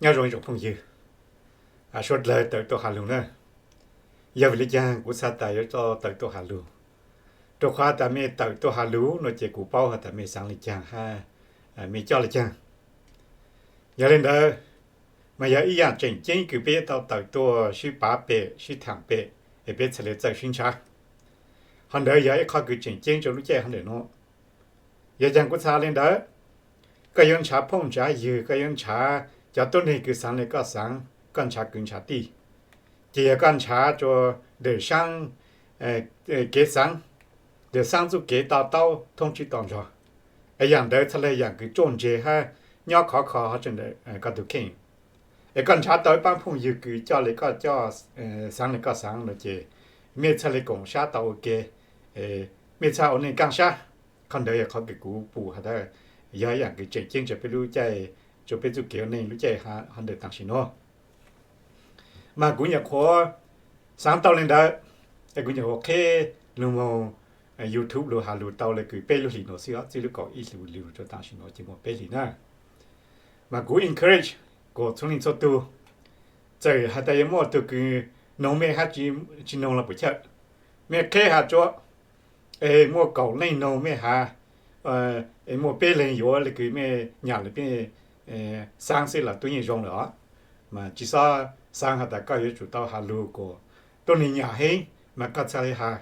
Nyob zoo ib tsoom phooj ywg, suav dlawg tawm tuaj has lug na. Yog vim le caag kuv txhaj tas yuav tawm tuaj has lug? Rua qhov tas mej tawm tuaj has lug no ces kuv paub has tas mej xaav le caag hab mej coj le caag. Yog le ntawd, mas yog ib yaam tseem ceeb kws peb yuav tau tawm tuaj sib pav pem sib thaam pem es peb txhaj le txawj sib ntshaw. Qhov ntawd yog ib qhov kws tseem ceeb rua lub caij hov ntawm nuav. Yog caag kuv txhaj le ntawd? Koj yuav ntshaw phooj ntshaw ywg, koj yuav ntshaw cov tuab neeg kws xaav le koj xaav, koj ntshaw kwv ntshaw tij, ces yog koj ntshaw rua ntawm saab kev xaav, ntawm saab txuj kev to taub thoob tsib to nrog, es yaam ntawd txhaj le yaam kws tsuaj ntseg hab nyob khov kho hov tseem ntawm koj tug kheej. Es koj ntshaw tau ib paab phooj ywg kws coj le koj coj, xaav le koj xaav no ces mej txhaj le koom sab tau ua ke, mej txhaj ua neej kaaj sab. Qhov ntawd yog qhov kws kuv pum has tas yog ib yaam kws tseem ceeb rua peb lub caij, rua peb txuj kev ua neej lub caij hov ntawm tam sim nuav. Mas kuv nyuam qhuav xaav tau le ntawd, es kuv nyuam qhuav qheb lug moog YouTube lug has lug tau le kws peb lub hlis nuav xwb os, txij lub kaum ib hlis lug rua tam sim nuav ces muaj peb hlis na. Mas kuv encourage kuas txhua leej txhua tug, txawm has tas yuav muaj tug kws noog mej hab tsi noog los puas chawj, mej qheb has tsuav, es muaj kaum leej noog mej has, es muaj peb leeg yuav le kws mej nyam le peb xaav xwb los tub yeej zoo lawm os. Mas tsi xob xaav has tas koj yuav tsum tau has lug kuas tuab neeg nyam heev mas koj txhaj le has,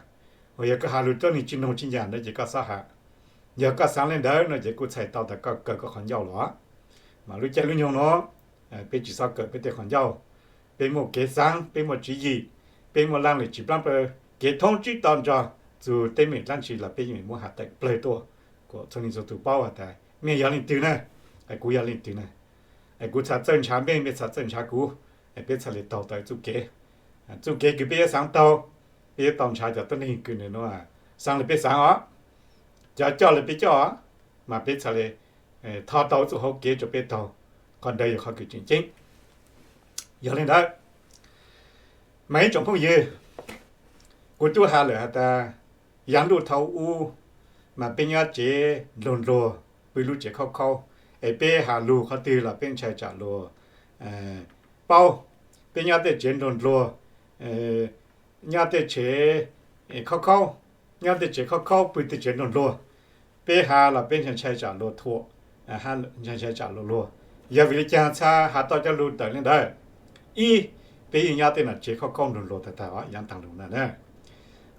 uas yog koj has lug tuab neeg tsi noog tsi nyam ntawd ces koj xob has. Yog koj xaav le ntawd no ces kuj txhais tau tas koj kawm koj qhov ncauj los. Mas lub caij lub nyoog nuav, peb tsi xob kawm peb tej qhov ncauj, peb muaj kev xaav, peb muaj tswv yim, peb muaj laj lim tsi plaab plaws, kev thoob tsib to nrog, txug teeb meem dlaab tsi los peb yeej muab has tawm plawg tuaj, kuas txhua leej txhua tug paub has tas mej yog leej twg na, kuv yog leej twg na. Kuv txhaj txawj ntshaw mej, mej txhaj txawj ntshaw kuv, peb txhaj le taug tau txuj kev. Txuj kev kws peb yuav xaav taug, peb yuav tau ntshaw cov tuab neeg kws nws nuav xaav le peb xaav os, cov coj le peb coj os, mas peb txhaj le tho tau txuj hauv kev rua peb taug. Qhov ntawd yog qhov kws tseem ceeb. Yog le ntawd, mas ib tsoom phooj ywg, kuv tub has lawm has tas yaav ntuj thaum ub mas peb nyob tsev nrug nruag, pw lub tsev khaub khaub, es peb has lug qhov twg los peb ntshai tsam luag paub. Peb nyob tej tsev nrug nruag, nyob tej tsev khaub khaub, nyob tej tsev khaub khaub pw tej tsev nrug nruag, peb has los peb ntshai tsam luag thuam, ntshai tsam luag luag. Yog vim le caag txhaj has tau cov lug tawm le ntawd? Ib, peb yeej nyob tej nom tsev khaub khaub nrug nruag tag tag os, yaav taag lug na.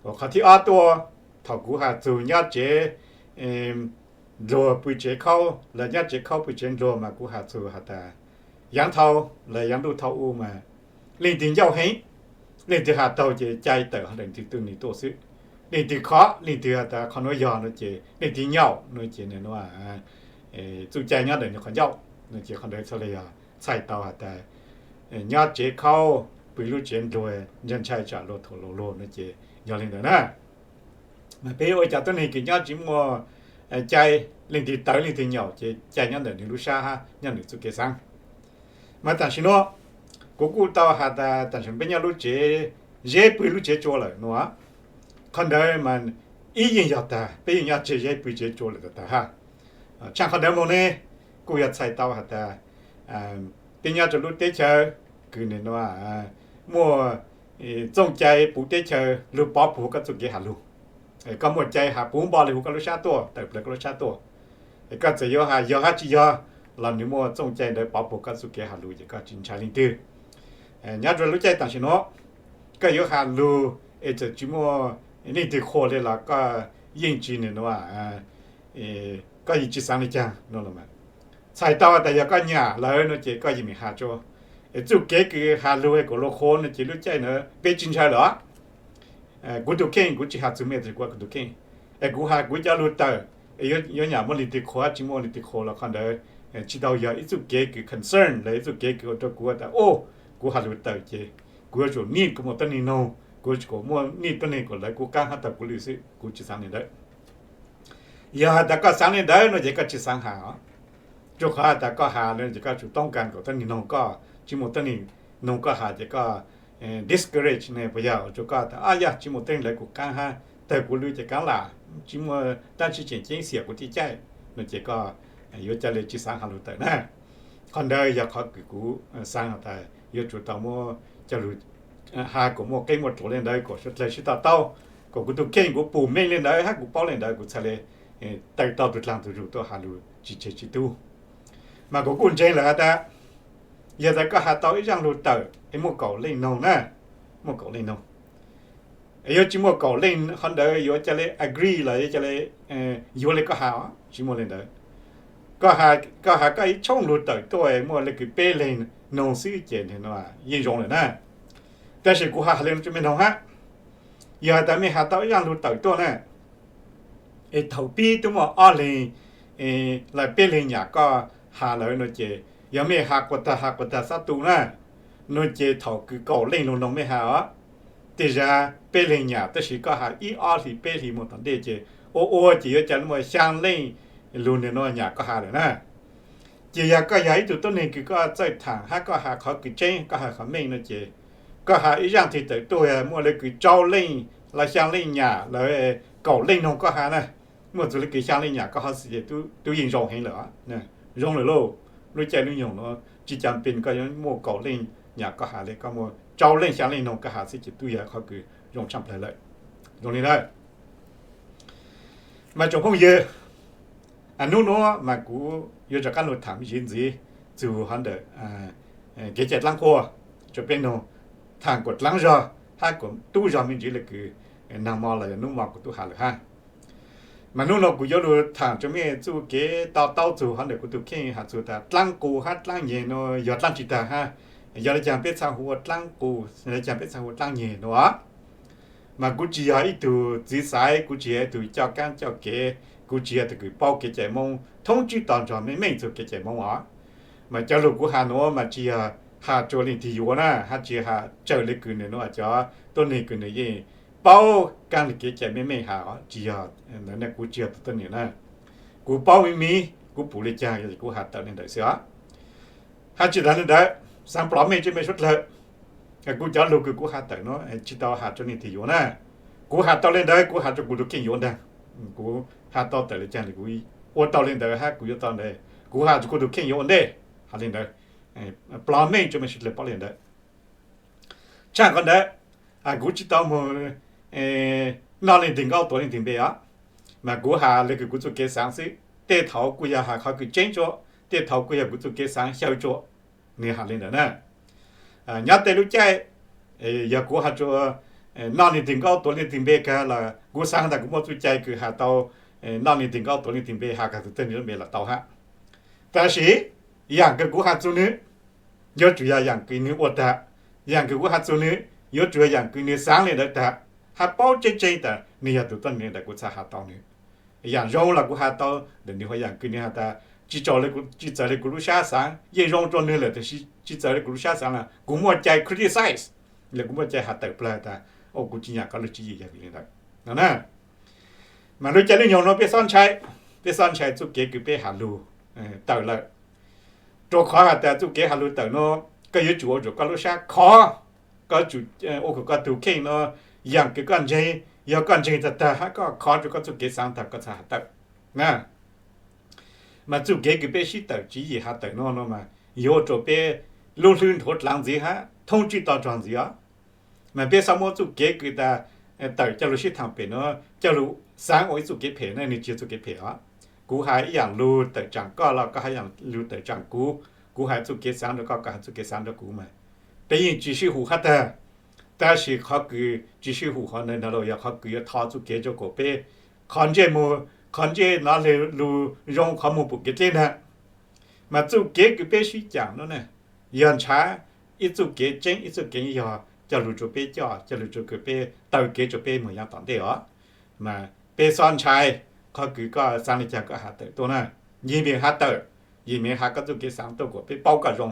Qhov thib ob tuaj, thaum kuv has txug nyob tsev nruag pw tsev khaub los nyob tsev khaub pw tsev nruag mas kuv has txug has tas yaav thaum, los yaav ntuj thaum ub mas leej twg ncauj heev, leej twg has taug ces cai tawm hov ntawm leej twg tuab neeg tuaj xwb. Leej twg khov, leej twg has tas qhov nuav yog no ces leej twg nyaum no ces nws txuj cai nyob ntawm nws qhov ncauj no ces qhov ntawd txhaj le yog txhais tau has tas nyob tsev khaub pw lub tsev nruag ntshai tsam luag thuam luag luag no ces yog le ntawd na. Mas peb ua cov tuab neeg kws nyob tsi muaj cai, leej twg tawv leej twg nyaum ces cai nyob ntawm nws lub sab hab nyob nws txuj kev xaav. Mas tam sim nuav kuv kuj tau has tas tam sim peb nyob lub tsev zeb pw lub tsev tsua lawm no. Qhov ntawd mas ib yeej yog tag, peb yeej nyob tsev zeb pw tsev tsua lawm tag tag hab. Tshaaj qhov ntawd moog ne, kuj yog txhais tau has tas peb nyob rua lub teb chaws kws nws muaj txooj cai puv teb chaws lug pov puag koj txuj kev has lug. Koj muaj cai has puv npo le huv koj lub sab tuaj, tawm plawg koj lub sab tuaj. Koj txawm yuav has yog hab tsi yog los nws muaj txooj cai ntawd pov puag koj txuj kev has lug ces koj tsi ntshai leej twg. Nyob rua lub caij tam sim nuav, koj yuav has lug es txawm tsi muaj leej twg qhuas le los koj yeej tsi nws nuav, koj yeej tsi xaav le caag no los mas. Txhais tau tas yog koj nyam lawm no ces koj yeej meem has tsuav. Es txuj kev kws has lug es kom luag qhuas no ces lub caij ntawd peb tsi ntshai lawm. Kuv tug kheej kuv tsi has txug mej, kuv kuv tug kheej, es kuv has kuv cov lug tawm, yuav nyam muaj leej twg qhuas tsi muaj leej twg qhuas los qhov ntawd tsi tau yog ib txuj kev kws concern los ib txuj kev kws ua rua kuv tas o, kuv has lug tawm ces kuv yuav tsum nij kuv muaj tuab neeg noog, kuv yuav tsum muaj nij tuab neeg kom lawv kuv qaab hab taug kuv lw xwb, kuv tsi xaav le ntawd. Yog has tas koj xaav le ntawd no ces koj tsi xaav has os. Rua qhov has tas koj has le ces koj tsum toob kas kom tuab neeg noog koj, tsi muaj tuab neeg noog koj has ces koj discourage ne, puas yog? Ua rua koj tas o yog tsi muaj tuab neeg lawv kuv qaab hab taug kuv lw ces kaav lam tsi muaj dlaab tsi tseem ceeb xiam kuv tej caij no ces koj yuav ca le tsi xaav has lug tawm na. Qhov ntawd yog qhov kws kuv xaav has tas yuav tsum tau muab coj lug has kom muaj qeb muaj ruam le ntawd kom suav dlawg sib to taub, kom kuv tug kheej kuv pum meej le ntawd hab kuv paub le ntawd kuv txhaj le tawm tau tug dlaag tug zug tuaj has lug tsi tseg tsi tub. Mas kuv kuj ntseeg lawm has tas yog tas koj has tau ib zaaj lug tawm es muaj kaum leej noog na, muaj kaum leej noog, yuav tsi muaj kaum leej qhov ntawd yuav ca le agree los yuav ca le yuav le koj has, tsi muaj le ntawd. Koj has koj ib tshooj lug tawm tuaj muaj le kws peb leeg noog xwb ces yeej zoo lawm na. Tab sis kuv has le nuav tsua mej noog hab, yog has tas mej has tau ib zaaj lug tawm tuaj na, es thaum pib tub muaj ob leeg los peb leeg nyam koj has lawm no ces yog mej has quas tag has quas tag xab tu na, no ces thaum kws kaum leej lug noog mej has os, tej zag peb leeg nyam tab sis koj has ib ob hlis peb hlis moog tom ntej ces ua ua ces yuav ca le muaj xyaa leej lug nwg nuav nyam koj has lawm na. Ces yog koj yog ib tug tuab neeg kws koj txawj thaam hab koj has qhov kws tseeb koj has qhov meej no ces koj has ib zaaj thib tawm tuaj muaj le kws rau leej los xyaa leej nyam lawm, kaum leej noog koj has na, muaj txug le kws xyaa leej nyam koj has xwb ces tub yeej zoo heev lawm. Zoo lawm lauj, lub caij lub nyoog nuav tsi ca pes koj yuav muaj kaum leej nyam koj has le, koj muaj rau leej xyaa leej noog koj has xwb ces tub yog qhov kws zoo tshaj plawg lawm. Zoo li ntawd. Mas tsoom phooj ywg, hnub nuav mas kuv yuav rov qaab lug thaam me ntsis ntxiv txug hov ntawm kev cai dlaab qua rua peb noog, thaam kuas dlaab zog hab kuas tub zog me ntsis le kws naag mo los yog nub mo kuv tub has lawm hab. Mas nub nuav kuv yuav lug thaam rua mej txuj kev to taub txug hov ntawm kuv tug kheej has txug tas dlaab qus hab dlaab nyeg nuav yog dlaab tsi tag hab, yog le caag peb txhaj hu ua dlaab qus, le caag peb txhaj hu ua dlaab nyeg nuav. Mas kuv tsi yog ib tug txiv xaiv, kuv tsi yog ib tug coj kaab coj kev, kuv tsi yog tug kws paub kev cai Moob thoob tsib to nrog meej meej txug kev cai Moob os. Mas cov lug kuv has nuav mas tsi yog has rua leej twg yuav na, hab tsi has tsawg le kws nwg nuav cov tuab neeg kws nwg yeej paub kaab le kev cai meej meej has os, tsi yog ntawd ne, kuv tsi yog tug tuab neeg na. Kuv paub miv miv, kuv pum le caag kuv has tawm le ntawd xwb os. Hab tsi tas le ntawd, xaav plov meej tsua mej suav dlawg, kuv cov lug kws kuv has tawm nuav tsi tau has rua leej twg yuav na. Kuv has tau le ntawd kuv has rua kuv tug kheej yuav ntaag. Kuv has tau tawm le caag kuv ua tau le ntawd hab kuv yuav tau ntawd, kuv has rua kuv tug kheej yuav ua ntej, has le ntawd. Plov meej tsua mej suav dlawg paub le ntawd. Tshaj qhov ntawd, kuv tsi tau moog noj leej twg nkaub tuav leej twg npe os. Mas kuv has le kws kuv txuj kev xaav xwb, tej thaud kuj yog has qhov kws tseeb tsua, tej thaud kuj yog kuv txuj kev xaav xyaw tsua, nwg has le ntawd na. Nyob tej lub caij, yog kuv has rua noj leej twg nkaub tuav leej twg npe kag los kuv xaav tas kuv muaj txuj cai kws has tau noj leej twg nkaub tuav leej twg npe has kag tug tuab neeg lub npe los tau hab. Tab sis yaam kws kuv has txug nwg, yuav tsum yog yaam kws nwg ua tag. Yaam kws kuv has txug nwg, yuav tsum yog yaam kws nwg xaav le ntawd tag, hab paub tseeb tseeb tas nwg yog tug tuab neeg ntawd kuv txhaj has tau nwg. Yaam zoo los kuv has tau ntawm nwg, hab yaam kws nwg has tas tsi txawv le kuv lub sab xaav, yeej zoo rua nwg lawm tab sis tsi txawv le kuv lub sab xaav los kuv muaj cai criticize, los kuv muaj cai has tawm plawg tas, o, kuv tsi nyaam koj lub tswv yim yog vim le ntawd no na. Mas lub caij lub nyoog nuav peb xob ntshai, peb xob ntshai txuj kev kws peb has lug tawm lawm. Rua qhov has tas txuj kev has lug tawm nuav koj yuav tsum ua rua koj lub sab khov, koj tsum ua kom koj tug kheej nuav yaam kws koj ntseeg, yog koj ntseeg tag tag hab koj khov rua koj txuj kev xaav tag koj txhaj has tawm na. Mas txuj kev kws peb sib tawm tswv yim has tawm nuav no mas yuav ua rua peb lub hlwb nthuav dlaav ntxiv hab thoob tsib to nrog ntxiv os. Mas peb xob muab txuj kev kws tas tawm coj lug sib thaam pem nuav coj lug xaav ua ib txuj kev phem na, nwg tsi yog txuj kev phem os. Kuv has ib yaam lug tawm tsaam koj los koj has yaam lug tawm tsaam kuv, kuv has txuj kev xaav rua koj, koj has txuj kev xaav rua kuv mas peb yeej tsi sib hum hab tag. Tab sis qhov kws tsi sib hum qhov ntawd ntag los yog qhov kws yuav tho txuj kev rua kuas peb qhov ntsej muag, qhov ntsej nuav le lug zoo qhov muag pum kev dleb ntag. Mas txuj kev kws peb sib caam nuav na, yog ntshaw ib txuj kev tseeb, ib txuj kev yog coj lug rua peb coj, coj lug rua kws peb taw kev rua peb moog yaav tom ntej os. Mas peb xob ntshai qhov kws koj xaav le caag koj has tawm tuaj na. Yim meem has tawm, yim meem has koj txuj kev xaav tuaj kuas peb paub koj zoo,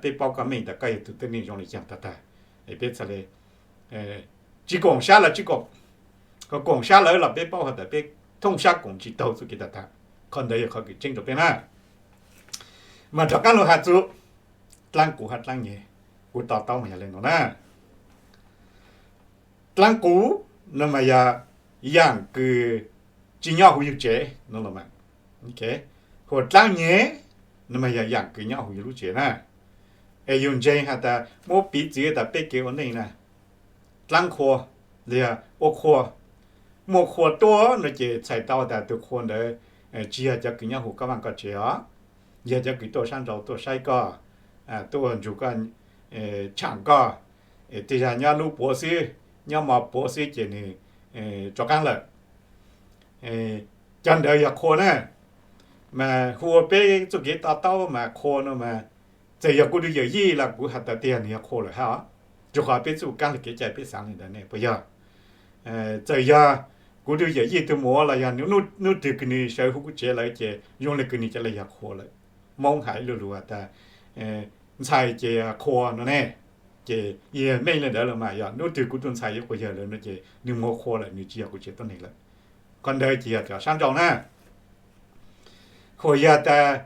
peb paub koj meej tas koj yog tug tuab neeg zoo le caag tag tag. Peb txhaj le tsi koom sab lawv tsi koom, koom sab lawv los peb paub has tas peb thooj sab koom tsi taug txuj kev tag tag. Qhov ntawd yog qhov kws tseeb rua peb na. Mas rov qaab lug has txug dlaab qus hab dlaab nyeg, kuv to taub mas yog le nuav na. Dlaab qus no mas yog yaam kws tsi nyob huv yug tsev no los mas, hu dlaab nyeg no mas yog yaam kws nyob huv yug lub tsev na. Es yug ntseeg has tas muab piv txwv tas peb kev ua neej na, dlaab qhua los yog ua qhua, muaj qhua tuaj no ces txhais tau tas tug qhua ntawd tsis yog cov kws nyob huv koj vaaj koj tsev os, yog cov kws tuaj sab nraud tuaj saib koj, tuaj nrug koj, tshaam koj, tej zag nyob nub puav xwb, nyob mo puav xwb ces nwg rov qaab lawm. Cov ntawd yog qhua na. Mas hu ua peb txuj kev to taub mas qhua no mas, txawm yog kuv tug yawm yij los kuv has tas tiag nwg yog qhua lawm hab os. Rua qhov peb txuj kaab le kev cai peb xaav le ntawd ne puas yog? Txawm yog kuv tug yawm yij tug muam los yog nub twg kws nwg sawv huv kuv tsev lawm ces zoo le kws nwg ca le yog qhua lawm. Moob has ib lu lug has tas ntxhais ces qhua no ne, ces yog meej le ntawd los mas yog nub twg kuv tug ntxhais yuav quas yawg lawm no ces nwg moog qhua lawm, nwg tsis yog kuv tsev tuab neeg lawm. Qhov ntawd ces yog cov sab nraud na. Huam yog tas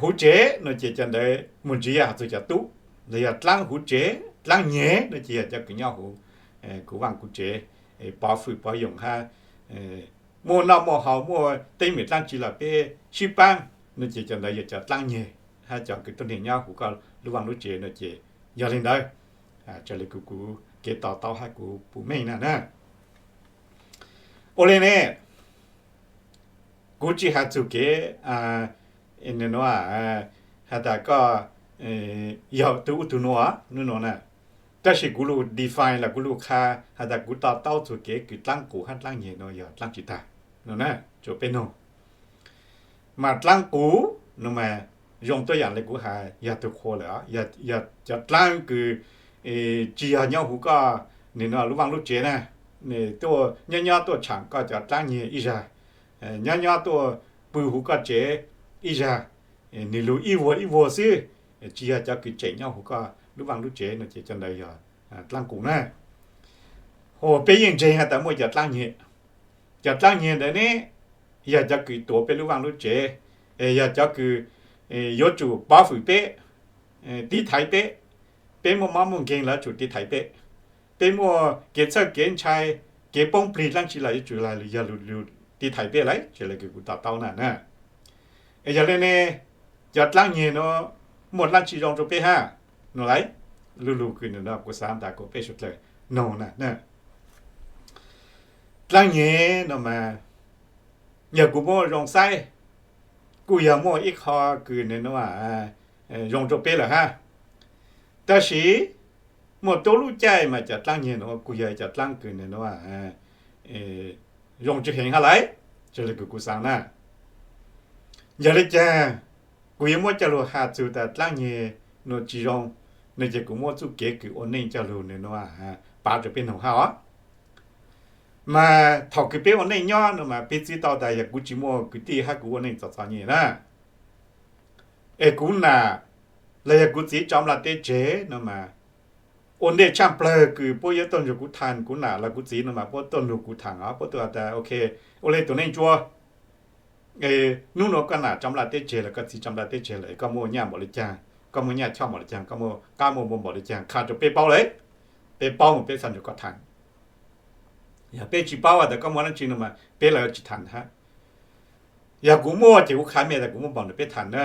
huv tsev no ces cov ntawd moog ntsiv yog has txug cov tub, los yog dlaab huv tsev dlaab nyeg no ces yog cov kws nyob huv kuv vaaj kuv tsev, pov fwm pov yoos hab, muaj noj muaj haus muaj teeb meem dlaab tsi los peb sib paab no ces cov ntawd yog cov dlaab nyeg, hab cov kws tuab neeg nyob huv koj lub vaaj lub tsev no ces yog le ntawd. Raws le kuv, kuv kev to taub hab kuv puv meej na na. Ua le ne, kuv tsis has txug kev has tas koj yog tug ub tug nuav nub nua na, tab sis kuv lug define los kuv lug qha has tas kuv to taub txug kev kws dlaab qus hab dlaab nyeg no yog dlaab tsi tag no na, rua peb noog. Mas dlaab qus no mas zoo tuab yaam le kuv has yog tug qhua lawm, yog cov dlaab kws tsis yog nyob huv koj nwg no lub vaaj lub tsev na, nyob nyob tuaj tshaam koj cov dlaab nyeg ib zag, nyob nyob tuaj pw huv koj tsev ib zag, nwg lug ib vuag ib vuag xwb, tsis yog cov kws tseem nyob huv koj lub vaaj lub tsev no ces cov ntawd yog dlaab qus na. Huv peb yeej ntseeg has tas muaj cov dlaab nyeg. Cov dlaab nyeg ntawd ne, yog cov kws tuav peb lub vaaj lub tsev, yog cov kws yuav tsum pov fwm peb, tiv thaiv peb. Peb muaj mob muaj nkeeg los yuav tsum tiv thaiv peb. Peb muaj kev txhawj kev ntshai, kev poob plig dlaab tsi los yuav tsum yog lug tiv thaiv peb lawm, raws le kws kuv to taub na na. Es yog le ne, cov dlaab nyeg nuav muaj dlaab tsi zoo rua peb hab? Nuav lawm, lu lug kws nwg no kuv xaav tas kuas peb suav dlawg noog na. Dlaab nyeg no mas, yog kuv muab zoo saib, kuj yog muaj ib qho kws nwg nuav zoo rua peb lawm hab. Tab sis muaj tub lub caij mas cov dlaab nyeg nuav kuj yog cov dlaab kws nwg nuav zoo tsis heev hab lawm, raws le kws kuv xaav na. Yog le caag, kuv yuav muab coj lug has txug tas dlaab nyeg nuav tsis zoo, nwg ces kuv muab txuj kev kws ua neej coj lug nwg nuav pav rua peb noog hab os. Mas thaum kws peb ua neej nyob no mas peb txwv tau tas yog kuv tsis muaj kwv tij hab kuv ua neej txom txom nyem na, es kuv nam los yog kuv txiv tso nplaj teb tseg no mas, ua ntej tshaj plawg kws puab yuav tuaj nrug kuv thaam, kuv nam los kuv txiv no mas puab tuaj nug kuv thaam os, puab tuaj has tas ok, ua le tus neej tsuab, hnub nuav koj nam tso nplaj teb tseg los koj txiv tso nplaj teb tseg lawm, koj muaj nyaj npaum le caag, koj muaj nyaj choj npaum le caag, koj muaj qab muaj npua npaum le caag, qha rua peb paub lawm. Peb paub mas peb txhaj nrug koj thaam. Yog peb tsis paub tas koj muaj dlaab tsi no mas peb los tsis thaam hab. Yog kuv muaj ces kuv qha mej tas kuv muaj npaum no peb thaam na.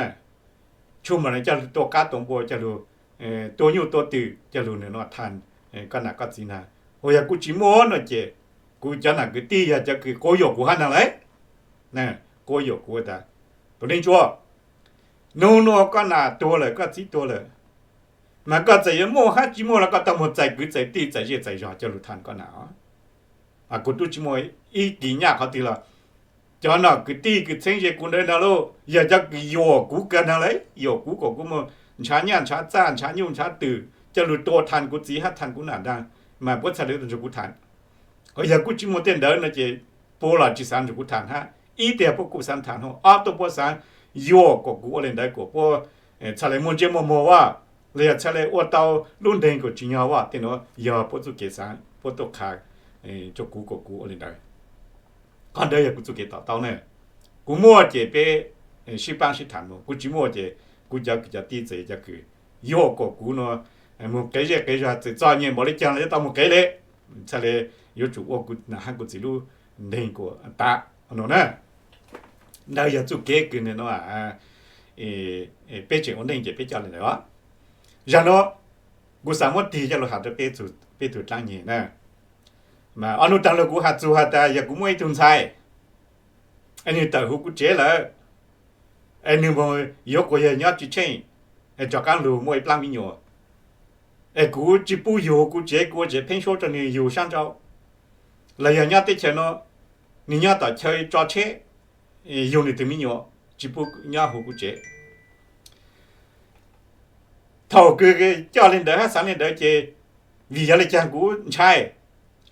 Tshuaj npaum no coj lug tua qab tua npua, coj lug tua nyuj tua twm, coj lug nwg nuav thaam koj nam koj txiv na. Ua yog kuv tsis muaj no ces kuv cov nam kwv tij yog cov kws quab yuam kuv hab ntaag lawm. Quab yuam kuv tas, tus neej tsuab, nub nuav koj nam tuag lawm koj txiv tuag lawm, mas koj txawm yuav muaj hab tsis muaj los koj tau moog txais kwv txais tij txais zej txais zog coj lug thaam koj nam. Kuv tub tsis muaj ib kis nyaj qhov twg los, cov nom kwv tij kws txheeb ze kuv ntawd ntaag lauj, yog cov kws yuam kuv kawg ntaag lawm, yuam kuv kom kuv muaj ntshav nyaj ntshav txaj ntshav nyuj ntshav twm coj lug tua thaam kuv txiv hab thaam kuv nam ntaag, mas puab txhaj le tuaj nrug kuv thaam. Yog kuv tsis muaj tej ntawd no ces puab los tsis xaav nrug kuv thaam hab. Ib tiag puab kuj xaav thaam hab, ob tuaj puab xaav yuam kom kuv ua le ntawd kom puab txhaj le muaj ntsej muaj muag as, los yog txhaj le ua tau lub nteeg kom tsim nyog as, tej nuav yog puab txuj kev xaav puab tuaj qha rua kuv kom kuv ua le ntawd. Qhov ntawd yog kuv txuj kev to taub na. Kuv muaj ces peb sib paab sib thaam, kuv tsis muaj ces kuv cov kwv cov tij txawm cov kws yuam kom kuv nuav moog qev zej qev zog txawm txom nyem npaum le caag los yuav tau moog qev le, txhaj le yuav tsum ua kuv nam hab kuv txiv lub nteeg kom tas no na. Ntawd yog txuj kev kws nwg nuav peb tseem ua neej ces peb coj li ntawd. Zag nuav kuv xaav muab tig coj lug has rua peb tug dlaab nyeg na. Mas ob nub taag lug kuv has txug has tas yog kuv muaj ib tug ntxhais es nwg tawm huv kuv tsev lawm, es nwg moog yuav quas yawg nyob tsi tsheej, es rov qaab lug muaj ib plaab mi nyuam, es kuv tsi pub yug huv kuv tsev, kuv ua tsev pheeb suab rua nwg yug sab nrau, los yog nyob teb chaws nuav, nwg nyob tom chaw tso tsheb, yug nwg tug mi nyuam tsi pub nyob huv kuv tsev. Thaum kws coj li ntawd hab xaav li ntawd ces, vim yog le caag kuv ntshai,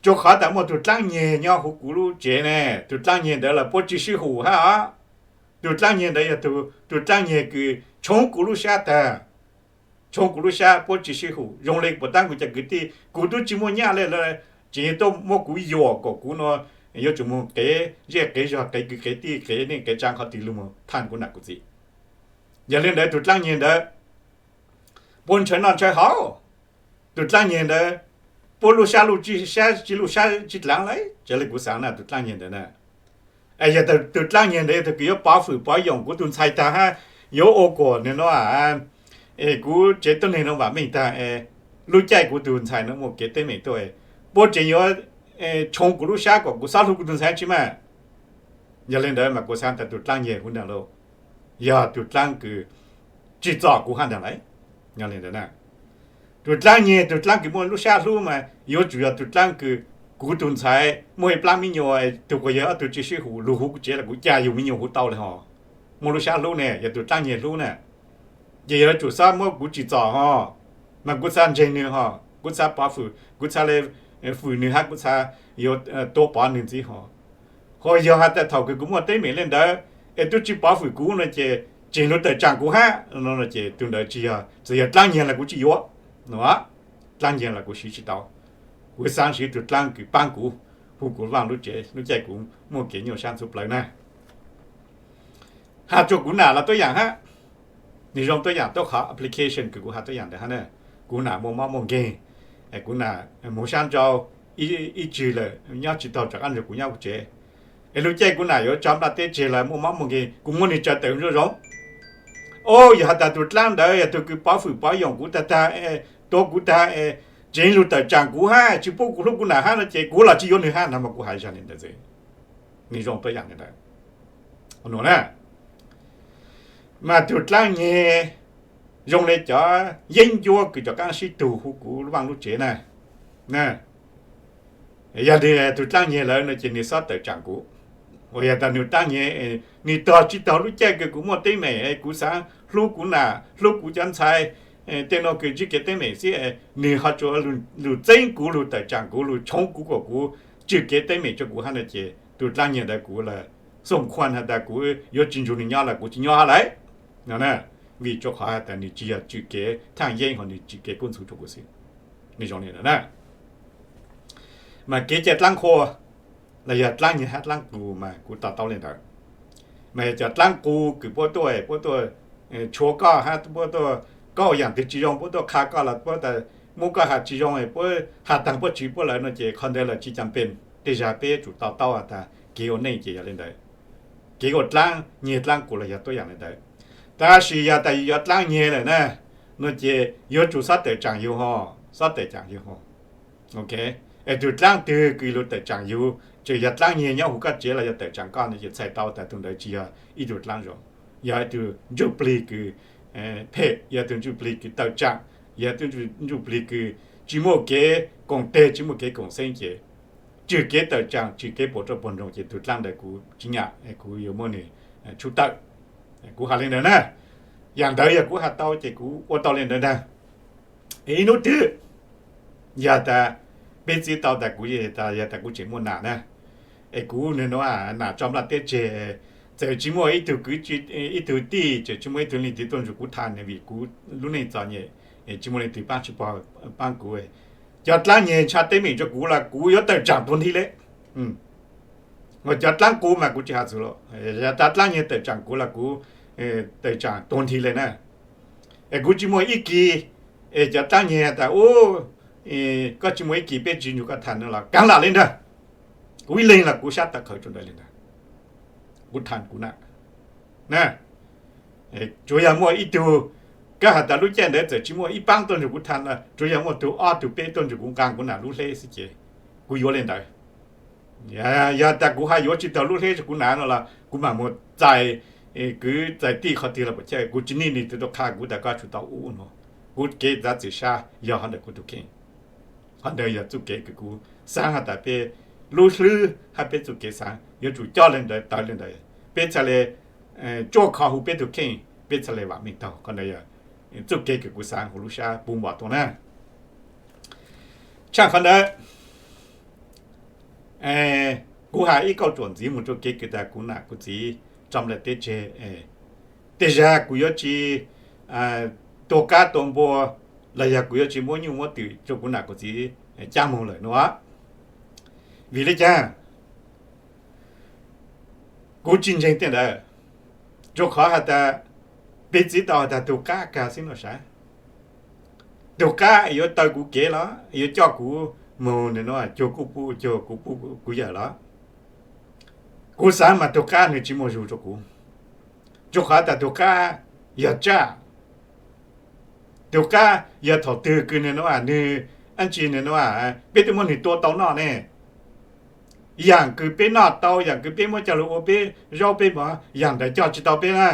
rua qhov tas muaj tug dlaab nyeg nyob huv kuv lub tsev ne, tug dlaab nyeg ntawd los puab tsi sib hum hab os. Tug dlaab nyeg ntawd yog tug dlaab nyeg kws tshoob kuv lub sab tag, tshoob kuv lub sab puab tsi sib hum. Zoo le puas taab kuv cov kwv tij, kuv tub tsi muaj nyaj le, tseem tuaj muab kuv yuam kom kuv nuav yuav tsum moog qev zej qev zog, qev kwv qev tij, qev neej qev tsaa qhov twg lug moog thaj kuv nam kuv txiv. Yog li ntawd tug dlaab nyeg ntawd puab ntshaw noj ntshaw haus. Tug dlaab nyeg ntawd puab luj sab luj tsi, sab tsi luj sab tsi dlaav lawm, raws le kuv xaav na tug dlaab nyeg ntawd na. Es yog tug dlaab nyeg ntawd yog tug kws yuav pov fwm pov yoom kuv tug ntxhais tag hab yuav ua kuas nwg nuav, es kuv tsev tuab neeg nuav vaam meej tag, es lub caij kuv tug ntxhais nuav muaj kev teeb meem tuaj, puab tseem yuav tshoob kuv lub sab kom kuv xob hlub kuv tug ntxhais tsi mas. Yog li ntawd mas kuv xaav tas tug dlaab nyeg huv ntawd lauj, yog tug dlaab kws tsim txom kuv hab ntag lauj. Yog li ntawd na, tug dlaab nyeg tug dlaab kws muaj lub sab hlub mas yuav tsum yog tug dlaab kws kuv tug ntxhais muaj ib plaab mi nyuam, tug quas yawg ob tug tsi sib hum, lug huv kuv tsev los kuv ca yug mi nyuam huv tau le hos. Muaj lub sab hlub ne, yog tug dlaab nyeg hlub na, ces yuav tsum xob muab kuv tsim txom hos, mas kuv xaav ntseeg nwg hos, kuv xaav pov fwm, kuv xaav le fwm nwg hab kuv xaav yuav tuav pov nwg ntxiv hos. Ho yog has tas thaum kws kuv muaj teeb meem le ntawd es tub tsi pov fwm kuv no ces tseem lug tawm tsaam kuv hab no ces tug ntawd tsi yog, txawm yog dlaab nyeg los kuv tsi yuav no. Dlaab nyeg los kuv siv tsi tau, kuv xaav siv tug dlaab kws paab kuv, hu kuv vaaj lub tsev, lub caij kuv muaj kev nyuaj sab ntxhua plawg na. Has rua kuv nam los tuab yaam hab, nwg zoo tuab yaam tuab qhov application kws kuv has tuab yaam ntawd hab na. Kuv nam muaj mob muaj nkeeg, kuv nam moog sab nrau ib tsig lawm nyob tsi taug rov qaab nrug kuv nyob kuv tsev. Es lub caij kuv nam yuav tso nplaj teb tseg los muaj mob muaj nkeeg kuv muab nwg tsaws tawm zoo zoo. O, yog has tas tug dlaab ntawd yog tug kws pov fwm pov yoom kuv tag tag, tuav kuv tag, tseem lug tawm tsaam kuv hab tsi pub kuv hlub kuv nam hab no ces kuv los tsi yuav nwg hab no mas kuv has zag li ntawd xwb. Nwg zoo tuab yaam li ntawd na. Mas tug dlaab nyeg zoo le cov yeeb ncuab kws rov qaab sib tug huv kuv lub vaaj lub tsev na. Yog nwg tug dlaab nyeg lawm no ces nwg xob tawm tsaam kuv. Uas yog tas nwg dlaab nyeg, nwg tog tsi tog lub caij kws kuv muaj teeb meem, kuv xaav hlub kuv nam hlub kuv cov ntxhais, tej nuav kws ntsib kev teeb meem xwb, nwg ho tsuas lug txeeb kuv lug tawm tsaam kuv lug tshoob kuv kom kuv tswm kev teeb meem rua kuv hab no ces tug dlaab nyeg ntawd kuv lug xoo khuaj has tas kuv yuav tsi nrug nwg nyob los kuv tsi nyob hab lawm no. Vim rua qhov has tas nwg tsi yog tswm kev thaaj yeeb hos nwg tswm kev kub ntxhov rua kuv xwb. Nwg zoo li ntawd na. Mas kev cai dlaab qhua los yog dlaab nyeg hab dlaab qus mas kuv to taub le ntawd. Mas yog cov dlaab qus kws puab tuaj, puab tuaj tshua koj hab puab tuaj, koj ua yaam twg tsi zoo puab tuaj qha koj los puab tas muab koj has tsi zoo, puab has taag puab tswv puab lawm no ces qhov ntawd los tsi cam pes. Tej zag peb yuav tsum to taub has tas kev ua neej ces yog li ntawd. Kev ua dlaab nyeg dlaab qus los yog tuab yaam li ntawd. Tab sis yog tas yog dlaab nyeg lawm na, no ces yuav tsum xob tawm tsaam yug hos, xob tawm tsaam yug hos. Ok, es tug dlaab twg kws lug tawm tsaam yug, tseem yog dlaab nyeg nyob huv koj tsev los yog tawm tsaam koj no ces txhais tau tas tug ntawd tsi yog ib tug dlaab zoo, yog ib tug ntsuj plig kws phem, yog tug ntsuj plig kws tawm tsaam, yog tug ntsuj plig kws tsi muaj kev koom teg tsi muaj kev koom xeeb ces tswm kev tawm tsaam tswm kev puam rua puag nroog ces tug dlaab ntawd kuv tsi nyam, kuv yuav muab nwg tshub tawm. Kuv has li ntawd na. Yaam ntawd yog kuv has tau ces kuv ua tau li ntawd ntag. Ib hnub twg yog tas peb txib tau tas kuv, yog tas kuv tseem muaj nam na, es kuv nwg nuav nam tso nplaj teb tseg, txawm tsi muaj ib tug kwv, ib tug tij, tseem tsi muaj ib tug leej twg tuaj nrug kuv tham vim kuv lub neej txom nyem, tsi muaj leej twg paab tsi pog paab kuv. Cov dlaab nyeg ntshaw teeb meem rua kuv los kuv yuav tawm tsaam tuag nthi le. Cov dlaab qus mas kuv tsi has txug los, yog tas dlaab nyeg tawm tsaam kuv los kuv tawm tsaam tuag nthi le na. Es kuv tsi muaj ib kis, es cov dlaab nyeg tas u, koj tsi muaj ib kis peb tsi nrug koj tham no los kaav lam li ntag. Kuv ib leeg los kuv sab tawv qhawv rua ntawd li ntag. Kuv tham kuv na, na, Tsuas yog muaj ib tug, koj has tas lub caij ntawd txawm tsis muaj ib paab tuaj nrug kuv tham, tsuas yog muaj tug ob tug peb tuaj nrug kuv nqaa kuv nam lub hleb xwb ces kuv yuav le ntawd. Yog tas kuv hab yuav tsis tau lub hleb rua kuv nam no los kuv mam mus txais kwv txais tij qhov twg los puas chawj, kuv tsis nij nwg tug tuaj qha kuv tas koj tsum tau ub ub no. Kuv kev txav txim sab yog hov ntawm kuv tug kheej. Qhov ntawd yog txuj kev kws kuv xaav has tas peb lub hlwb hab peb txuj kev xaav yuav tsum coj le ntawd tawv le ntawd, peb txhaj le tsuaj kho hu peb tug kheej, peb txhaj le vaam meej taug. Qhov ntawd yog txuj kev kws kuv xaav huv lub sab puv npo tuaj na. Tshaaj qhov ntawd, kuv has ib kauj tsuam ntxiv mus rua kev kws tas kuv nam kuv txiv tso nplai teb tseg, tej zag kuv yuav tsis tua qab tua npua los yog kuv yuav tsis muab nyuj muab twm rua kuv nam kuv txiv caab moog lawm no. Vim le caag? Kuv tsis ntseeg tej ntawd, rua qhov has tas piv txiv tau has tas tug qab kag xwb no sav. Tug qab yuav taw kuv kev los yuav coj kuv moog no cuag kuv pub cuag kuv pub kuv yawm los, kuv xaav mas tug qab nwg tsis muaj zug rua kuv, rua qhov tas tug qab yog tsaj. Tug qab yog thaum twg kws nwg dlaab tsi nwg, peb twb muab nwg tua tau noj ne. Yaam kws peb noj tau, yaam kws peb muab coj lug ua peb zaub peb mov, yaam ntawd coj tsis tau peb na.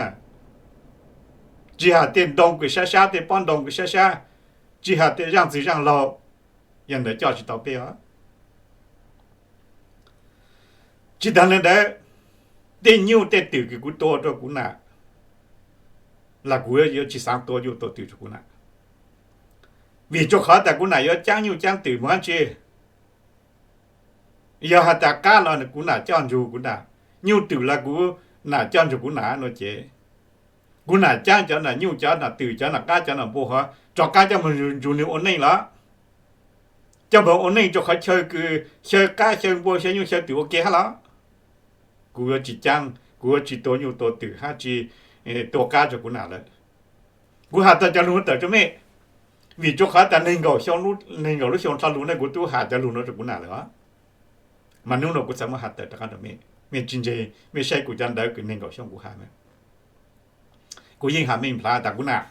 Tsis has tej ntoo kws sab sab, tej pob ntoo kws sab sab, tsis has tej zaaj txwg zaaj laug, yaam ntawd coj tsis tau peb os. Tsis taag le ntawd, tej nyuj tej twm kws kuv tua rua kuv nam los kuv yuav tsis xaav tua nyuj tua twm rua kuv nam, vim rua qhov tas kuv nam yuav caab nyuj caab twm moog dlaab tsi. Yog has tas qab los kuv nam coj nrug kuv nam, nyuj twm los kuv nam coj nrug kuv nam no ces kuv nam caab cov nam nyuj cov nam twm cov nam qab cov nam npua hov rov qaab coj moog nrug nwg ua neej los, coj moog ua neej rua qhov chaw kws xyaw qab xyaw npua xyaw nyuj xyaw twm ua ke hab los. Kuv yuav tsis caab, kuv yuav tsis tua nyuj tua twm hab tsis tua qab rua kuv nam lawm. Kuv has tau cov lug nuav tawm rua mej, vim rua qhov tas neeg nkaum lub xyoo dlhau lug ne kuv tub has cov lug nuav rua kuv nam lawm os. Mas nub nua kuv txhad muab has tawm rov qaab rua mej, mej tsis ntseeg mej saib kuv cov ntawv kws neeg nkaum xyoo kuv has na. Kuv yeej has meej nplhav tas kuv nam,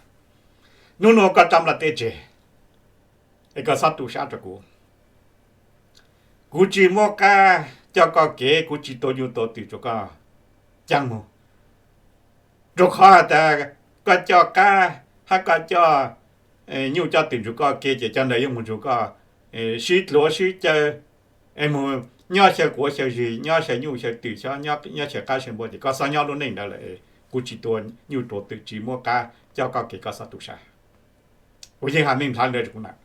nub nua koj rov nplaj teb tseg es koj xob tu sab rua kuv. Kuv tsis muab qab coj koj kev, kuv tsis tua nyuj tua twm rua koj caab moog, rua qhov has tas koj coj qab hab koj coj nyuj coj twm nrug koj kev ces cov ntawd yuav moog nrug koj sib dluav sib caw es moog nyob xyaw quav xyaw zis, nyob xyaw nyuj xyaw twm, nyob xyaw qab xyaw npua ces koj xob nyob lub neej ntawd lawm. Kuv tsis tua nyuj tua twm, tsis muab qab coj koj kev, koj xob tu sab. Kuv yeej has meej nplhav ntawd rua kuv nam.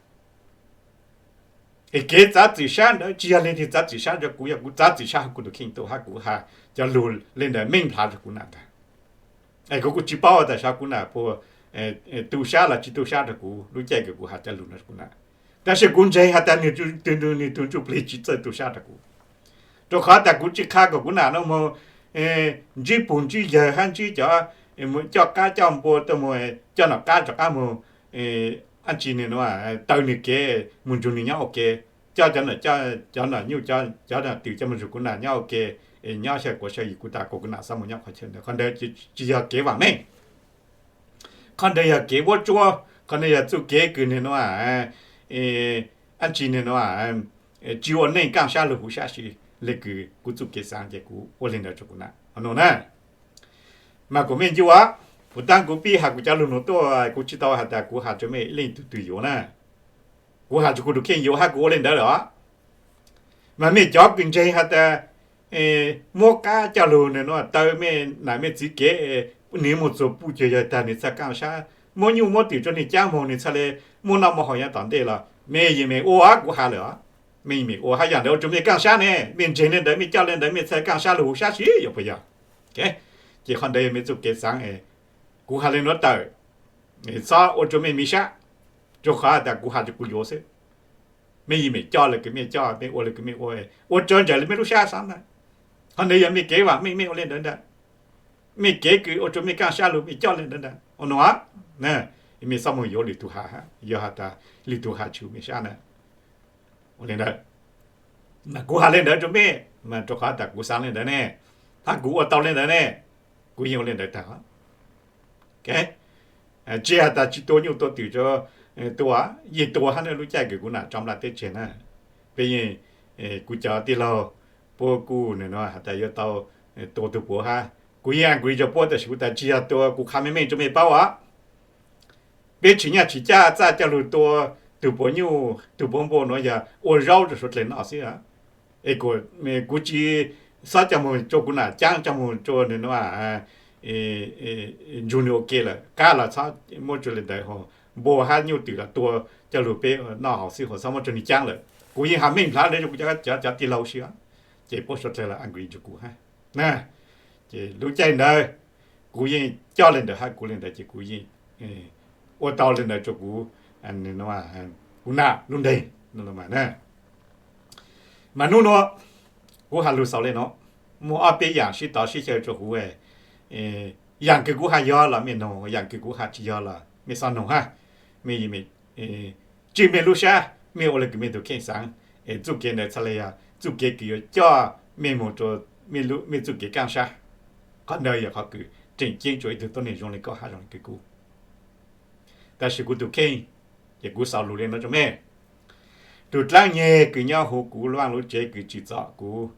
Es kev txav txim sab ntawd tsis yog leej twg txav txim sab rua kuv, yog kuv txav txim sab hab kuv tus kheej tau hab kuv has cov lug le ntawd meej nplhav rua kuv nam ntag. Es kuv kuj tsis paub tas xyov kuv nam puas tu sab los tsis tu sab rua kuv lub caij kws kuv has cov lug no rua kuv nam. Tab sis kuv ntseeg has tas nwg tug ntsuj plig tsis txawj tu sab rua kuv, rua qhov tas kuv tsis qha kom kuv nam no moog ntsib pug ntsib yawg hab ntsib cov, coj qab coj npua tuaj moog, coj nom qab rov qaab moog, dlaab tsi nwg taw nwg kev moog nrug nwg nyob ua ke, coj cov, cov nom nyuj cov nom twm coj moog nrug kuv nam nyob ua ke, nyob xyaw quav xyaw zis kuv tas kom kuv nam xob moog nyob qhov chaw ntawd. Qhov ntawd tsis yog kev vaam meej. Qhov ntawd yog kev vuab tsuab, qhov ntawd yog txuj kev kws nwg nuav dlaab tsi nwg nuav tsis ua neej kaaj sab lug huv sab si le kws kuv txuj kev xaav ces kuv ua le ntawd rua kuv nam no na. Mas kuv mej ncu os, kuv taab kuv pib has kuv cov lug nuav tuaj, kuv tsis tau has tas kuv has rua mej leej tug twg yuav na. Kuv has rua kuv tus kheej yuav hab kuv ua le ntawd lawm os. Mas mej cov kws ntseeg has tas muab qab coj lug nwg nuav taw mej nam mej txiv kev, nwg moog txug puj cuag yawg tag nwg txhaj kaaj sab, muab nyuj muab twm rua nwg caab moog nwg txhaj le muaj noj muaj haus nyob tom ntej los mej yeej meem ua, kuv has lawm os. Mej yeej meem ua hab yog ntawd ua rua mej kaaj sab ne, mej ntseeg le ntawd mej coj le ntawd mej txhaj kaaj sab lug huv sab si yuav puas yog? Ces qhov ntawd yog mej txuj kev xaav, kuv has le nuav tawm, xob ua rua mej miv sab, rua qhov tas kuv has rua kuv yuav xwb. Mej yeej meem coj le kws mej coj, mej ua le kws mej ua, ua tsawg ntsawm le mej lub sab xaav ntag. Qhov ntawd yog mej kev vaam meej mej ua le ntawd ntag. Mej kev kws ua rua mej kaaj sab lug mej coj le ntawd ntag ua nuav. Mej xob moog yuav lwm tug has, yog has tas lwm tug has tsis mej sab na. Ua le ntawd, mas kuv has le ntawd rua mej mas rua qhov tas kuv xaav le ntawd ne, hab kuv ua tau le ntawd ne, kuv yeej ua le ntawd tag. Tsis has tas tsis tua nyuj tua twm rau, tua, yeej tua hab ne. Lub caij kws kuv nam tso nplaj teb tseg na, peb yeej, kuv cov tij laug puab kuj nws no has tas yuav tau tua tug puav hab, kuv yeej agree rua puab, tab sis kuv tas tsis yog tua, kuv qha meej meej rua mej paub os. Peb tsim nyaj tsim caj txaj coj lug tua tug puav nyuj tug puav npua nuav yog ua zaub rua suav dlawg noj xwb. Es kuv tsis xob coj moog rua kuv nam caab, coj moog rua nws no nrug nws ua ke lawm, qab los txhob muab rua le ntawd, npua hab nyuj twm los tua coj lug peb noj haus xwb, ho txhob muab rua nwg caab lawm. Kuv yeej has meej nplhav le rua kuv cov, cov tij laug si, ces puab suav dlawg los agree rua kuv hab. Ces lub caij ntawd kuv yeej coj le ntawd hab, kuv le ntawd ces kuv yeej ua tau le ntawd rua kuv, kuv nam lub nteeg. Mas nub nuav kuv has lug xaus le nuav, muaj ob peb yaam sib tov sib xyaw rua huv. Yaam kws kuv has yog los mej noog, yaam kws kuv has tsis yog los mej xob noog hab. Mej, mej tswj mej lub sab, mej ua le kws mej tug kheej xaav. Es txuj kev ntawd txhaj le yog txuj kev kws yuav coj mej moog rua mej txuj kev kaaj sab. Qhov ntawd yog qhov kws tseem ceeb rua ib tug tuab neeg zoo le koj hab zoo le kws kuv. Tab sis kuv tug kheej, ces kuv xaus lug le nuav rua mej. Tug dlaab nyeg kws nyob huv kuv lub vaaj lub tsev kws tsim txom kuv,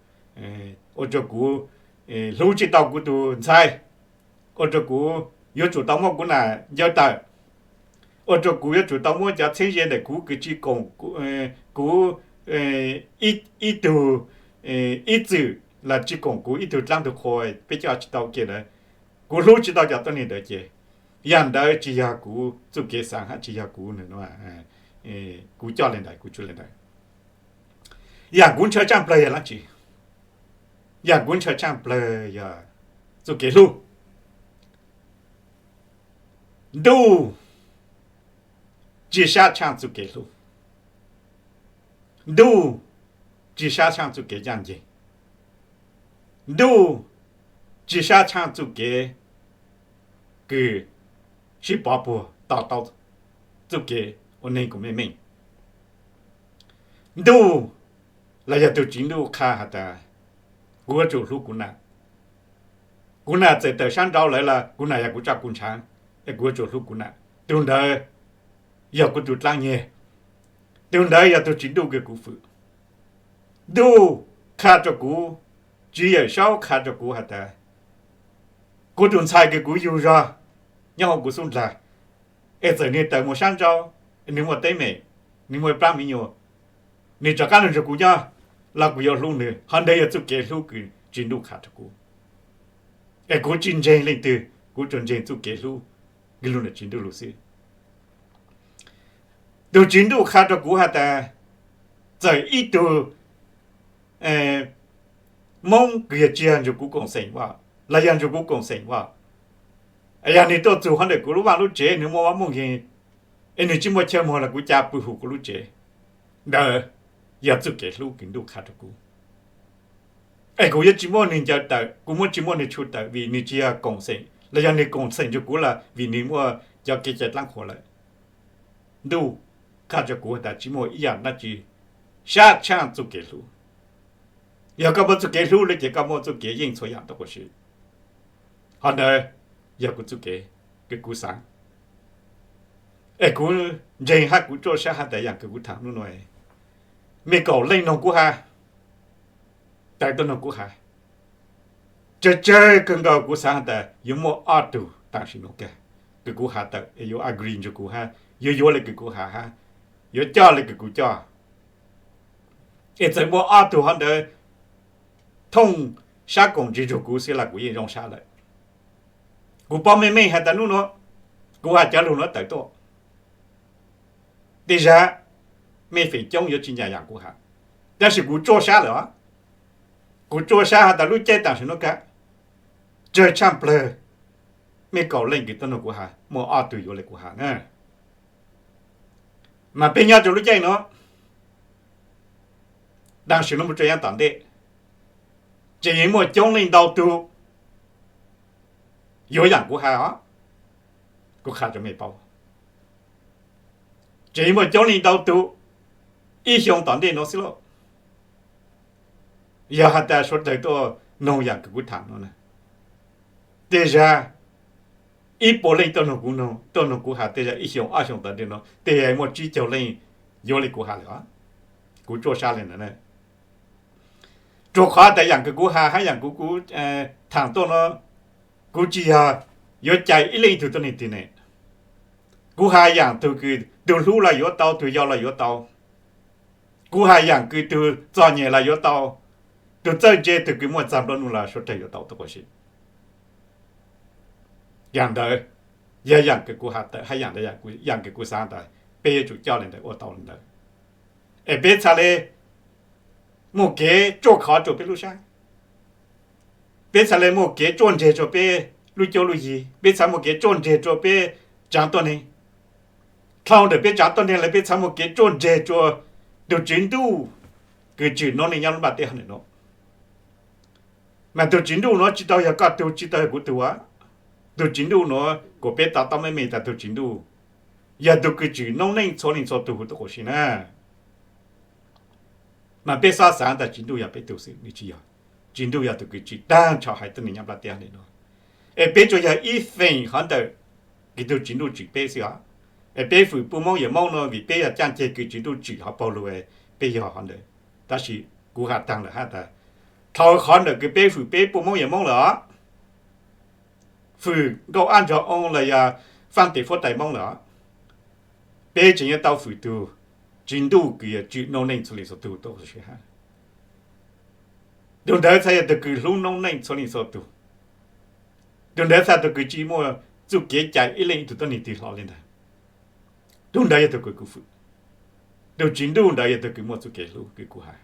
ua rua kuv hlub tsi tau kuv tug ntxhais, ua rua kuv yuav tsum tau muab kuv nam ncaw tawm, ua rua kuv yuav tsum tau muab cov txheeb ze ntawm kuv kws tsi koom kuv ib tug ib txwm los tsi koom kuv ib tug dlaab tug qhua, peb coj tsi tau ke ntawd. Kuv hlub tsi tau cov tuab neeg ntawd ces yaam ntawd tsis yog kuv txuj kev xaav hab tsis yog kuv, kuv coj le ntawd, kuv tswj le ntawd. Yaam kuv ntshaw tshaaj plawg yog dlaab tsi? Yaam kuv ntshaw tshaaj plawg yog txuj kev hlub. Ntuj tsi sab tshaaj txuj kev hlub. Ntuj tsi sab tshaaj txuj kev ncaaj nceeg. Ntuj tsi sab tshaaj txuj kev kws sib pov puag to taub txuj kev ua neeg kuas meej meej. Ntuj los yog tug Tswv Ntuj qha has tas, kuv yuav tsum hlub kuv nam. Kuv nam txawm tawm sab nrau lawm los kuv nam yog kuv roj kuv ntshaav, es kuv yuav tsum hlub kuv nam. Tug ntawd yog kuv tug dlaab nyeg, tug ntawd yog tug Tswv Ntuj kws kuv fwm. Ntuj qha rua kuv, Tswv Yawm Saub qha rua kuv has tas, kuv tug ntxhais kws kuv yug zog nyob huv kuv xub ndlag, es txawm nwg tawm moog sab nrau, nwg muaj teeb meem, nwg muaj plaab me nyuam, nwg rov qaab lug nrug kuv nyob los kuv yuav hlub nwg. Qhov ntawd yog txuj kev hlub kws Tswv Ntuj qha rua kuv. Es kuv tsi ntseeg leej twg, kuv tsuas ntseeg txuj kev hlub kws lug ntawm Tswv Ntuj lug xwb. Tug Tswv Ntuj qha rua kuv has tas, txawm ib tug Moob kws yog tsi yog nrug kuv koom xeem as, los yog nrug kuv koom xeem as, yog nwg tuaj txug hov ntawm kuv lub vaaj lub tsev, nwg muaj vaaj muaj nkeeg, es nwg tsi muaj chaw moog los kuv ca pw huv kuv lub tsev. Ntawd yog txuj kev hlub kws Ntuj qha rua kuv. Es kuv yuav tsi muab nwg ncaws tawm, kuv muab tsi muab nwg tshu tawm vim nwg tsi yog koom xeem, los yog nwg koom xeem nrug kuv los vim nwg muaj cov kev cai dlaab qhuas lawm. Ntuj qha rua kuv tas tsi muaj ib yaam dlaab tsi sab tshaaj txuj kev hlub. Yog koj muaj txuj kev hlub lawm ces koj muaj txuj kev yeej txhua yaam tau quas si. Qhov ntawd yog kuv txuj kev kws kuv xaav. Es kuv ntseeg hab kuv ruaj sab has tas yaam kws kuv tham nub nua, mej kaum leej noog kuv has, tawm tuaj noog kuv has, tsawg tsawg kawg nkaus kuv xaav has tas yuav muaj ob tug tam sim nuav kag kws kuv has tawm es yuav agree nrug kuv hab yuav yuav le kws kuv has hab yuav coj le kws kuv coj. Es txawm muaj ob tug hov ntawd thooj sab koom ntsis nrug kuv xwb los kuv yeej zoo sab lawm. Kuv paub meej meej has tas nub nua kuv has cov lug nuav tawm tuaj, tej zag mej feem coob yuav tsi ncaim yaam kuv has, tab sis kuv ruaj sab lawm os. Kuv ruaj sab has tas lub caij tam sim nuav kag, tsawg tshaaj plawg mej kaum leej kws tuaj nug kuv has muaj ob tug yuav le kuv has na. Mas peb nyob rua lub caij nuav, tam sim nuav mus rua yav tom ntej, tseem yeej muaj coob leej ntau tug yuav yaam kuv has os. Kuv qha rua mej paub, tseem yeej muaj coob leej ntau tug ib xyoo tom ntej nuav xwb lauj. Yog has tas suav dlawg tuaj noog yaam kws kuv tham nuav na, tej zag ib puas leej tuaj nug kuv, tuaj nug kuv has tej yam ib xyoos ob xyoos tas ntej no tej yam muaj tsib caug leej yuav li kuv has lawm. Kuv tsuaj sab li ntawd. Rua qhov tas yaam kws kuv has hab yaam kws kuv thaam tuaj no, kuv tsi yog yuav cais ib leej tug tuab neeg twg ne. Kuv has yaam tug kws tug hlub los yuav tau, tug yau los yuav tau. Kuv has yaam kws tug txom nyem los yuav tau, tug txawj ntse, tug kws muaj txag nplua nuj los suav dlawg yuav tau tuab quas si. Yaam ntawd yog yaam kws kuv has tawm hab yaam kws kuv xaav tas peb yuav tsum coj li ntawd ua tau li ntawd, es peb txhaj le muaj kev tsuaj khov rua peb lub sab, peb txhaj le muaj kev tsuaj ntseg rua peb lub cuab lub yig, peb txhaj muaj kev tsuaj ntseg rua peb tsaav tuab neeg. Dhau ntawm peb tsaav tuab neeg lawm peb txhaj muaj kev tsuaj ntseg rua tug Tswv Ntuj kws tsim noob neej nyob lub nplaj teb hov ntawm no. Mas tug Tswv Ntuj nuav tsi tau yog koj tug, tsi tau yog kuv tug. Tug Tswv Ntuj nuav kuas peb to taub meej meej tas tug Tswv Ntuj yog tug kws tsim noob neej txhua leej txhua tug huv tuab quas si na. Mas peb xob xaav tas Tswv Ntuj yog peb tug xwb, nwg tsi yog. Tswv Ntuj yog tug kws tsim taag nrho haiv tuab neeg nyob nplaj teb hov ntawm no, es peb tsuas yog ib feem hov ntawm kws tug Tswv Ntuj tsim peb xwb os. Es peb fwm puj Moob yawm Moob no vim peb yog caaj ceg kws Tswv Ntuj tsim hov paug lug, peb yog hov ntawd. Tab sis kuv has taag lawm hab tas, dhau qhov ntawm kws peb fwm peb puj Moob yawm Moob lawm os, fwm Nkauj Ab Nrog Oo los yog Faaj Tes Fuab Tais Moob lawm os, peb tseem yuav tau fwm tug Tswv Ntuj kws yog tsim noob neej txhua leej txhua tug tuab quas si hab. Tug ntawd txhaj yog tug kws hlub noob neej txhua leej txhua tug. Tug ntawd txhaj tug kws tsi muaj txuj kev cais ib leej ib tug tuab neeg twg hlo li ntawd. Tug ntawd yog tug kws kuv fwm. Tug Tswv Ntuj ntawd yog tug kws muaj txuj kev hlub kws kuv has.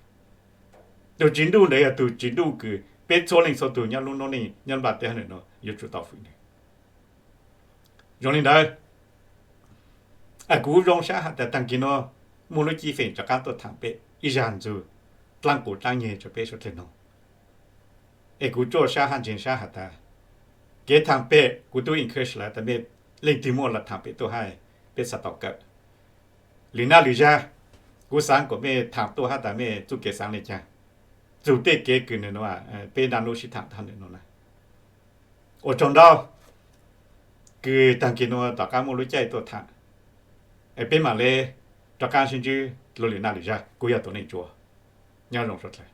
Tug Tswv Ntuj ntawd yog tug Tswv Ntuj kws peb txhua leej txhua tug nyob lub noob neej nyob nplaj teb hov ntawm no yuav tsum tau fwm nwg. Zoo li ntawd, kuv zoo sab has tas taag kis nuav muaj lub cib feem rov qaab tuaj thaam peb ib zag ntxug dlaab quas dlaab nyeg rua peb suav dlawg noog. Es kuv tsuaj sab hab ntseeg sab has tas kev thaam pem kuv tub encourage lawv tas mej leej twg muaj los thaam pem tuaj hab peb txhaj tau kawm. Lwm naj lwm zag kuv xaav kuas mej thaam tuaj hab tas mej txuj kev xaav le caag, txug tej kev kws nwg nuav peb naj nub sib thaam tag ntawm no na. Ua tsaug ntau, kws taag kis nuav tom qaab muaj lub caij tuaj thaam, es peb maam le rov qaab sib ntsib dlua lwm naj lwm zag. Kuv yog Tuam Neej Tsua, nyob zoo suav dlawg.